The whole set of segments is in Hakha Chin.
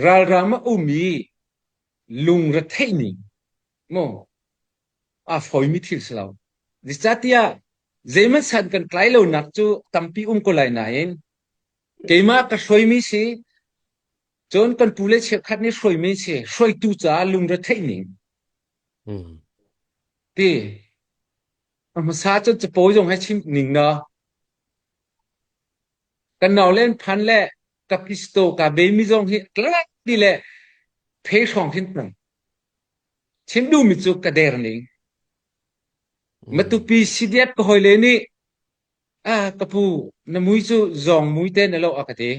Ralram a um i lungretheih ning mu aa fawimi thil si lo. Zeicahtiah zeihmanh san kan tlai lonak cu tampi um ko lai nain keimah ka hruaimi si cun kan pu le cheukhat nih hruaimi si hruaitu caah lungretheih ning ti a hmasa cun capo zong he chim ning na Kan naule an phan le ka pistol ka beimi zong hi tlak ti le phei hrawng hin pang. Chim duhmi cu ka der ning. Matupi CDF ka hawile nih ah ka pu na mui cu zawng mui te na lo a ka ti.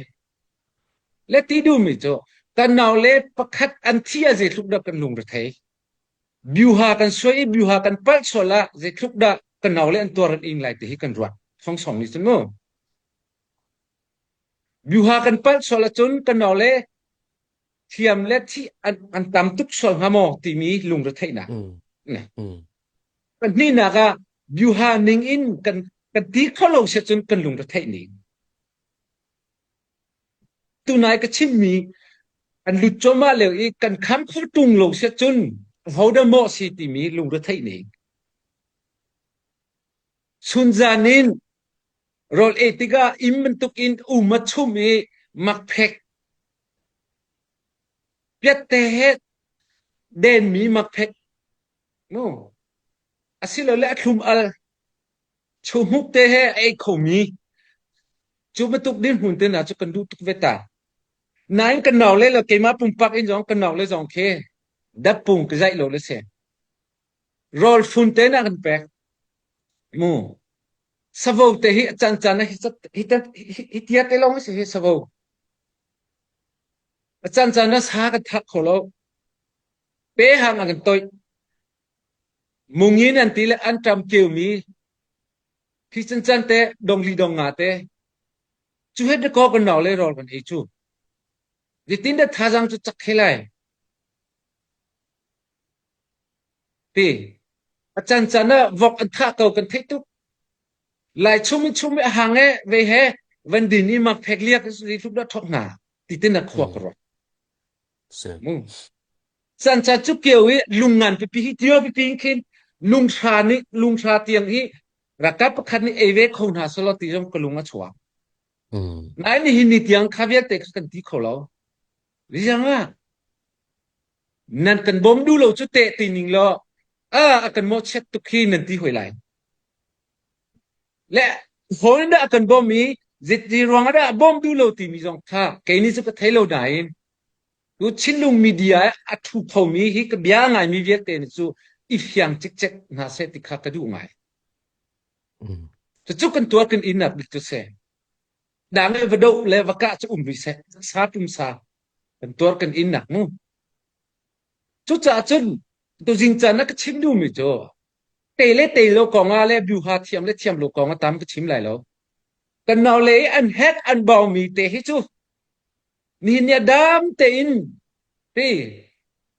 Le ti duhmi cu kan naule pakhat an thi ah zeitluk dah kan lungre thei. Biuha kan suai i biuha kan palh sual ah zeitluk dah kan naule an tuar an ing lai ti hi kan ruat. Songsong nih cun mu. Biuha kan palh sual ahcun kan naule thiam le thih an, an tam tuk sual hnga maw timi lungretheihnak. Pahnihnak ah biuha ning in kan kan ti kho lo si cun kan lungretheih ning. Tunai ka chimmi an lut cuahmah lio i kan kham kho ṭung lo si cun hodah maw si timi lungretheih ning. Chunzan in rawl ei tikah inn bantuk in um a chum i makphek piatte he denmi makphek mu asilole a thlum al chuhmuk te he a ei khomi cu bantuk dirhmun te hna cu kan duh tuk ve ta. Nain kan nau le le keimah pumpak in zong kan nau le zong khi datpung ka zaih lo le si. Rawl fun te na kan pek. Mu. Savo te hi a caan caan ah hi hi tia te lawng a si hi savo. A caan caan ah sa kan thak kho lo. Pe hang a kan toih. Mungin an ti le an ṭam keumi hi cancan te dongli dong nga te cu he dakaw kan nau le rawl kan ei cu. Zeitin dah thazaang cu cak he lai? Ti. A cancan ah vok an thah ko kan theih tuk. Lai chum in chum i a hang e ve he van din i mak phek liak zeitluk dah ṭhok hna ti tin a khua ka ruat. Mu. Canca cu kio i lungngan pipi hi tio pipi in khin lunghra nih lunghra tiang hi ralkap pakhat nih ei ve kho hna selaw ti zong ka lung a chuak. Nain nihin ni tiang kha vialte kha kan ti kho lo. Riang ah nan kan bawm duh lo cu teh ti ning law a a kan mawhchiat tuk hi nan ti hoi lai. Le hawi dah a kan bawm i zeiti ruang ah dah a bawm duh lo timi zong kha kei nih cu ka thei lo nain tu Chinlung media a ṭhu khomi hi ka bia ngaimi vialte nih cu i fiang cikcek hna seh ti kha ka duh ngai. Cucu kan tuar kan innak bik cu si. Dang le va doh le va kah cu um rih seh. Sa pumsa kan tuar kan innak mu. Cucaah cun tuzing caan ah ka chim duhmi cu tei le tei lo kong ah le biuha thiam le thiam lo kong ah tam ka chim lai lo. Kan naule i an hek an baumi te hi cu nihin ni ah dam tein ti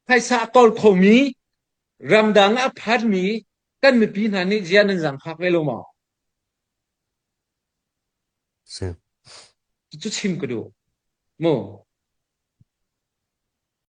phaisa a kawl khomi ramdang ah a phanmi kan mipi hna nih zia nan zaangfak ve lo maw? Si. Cu chim ka duh. Mu.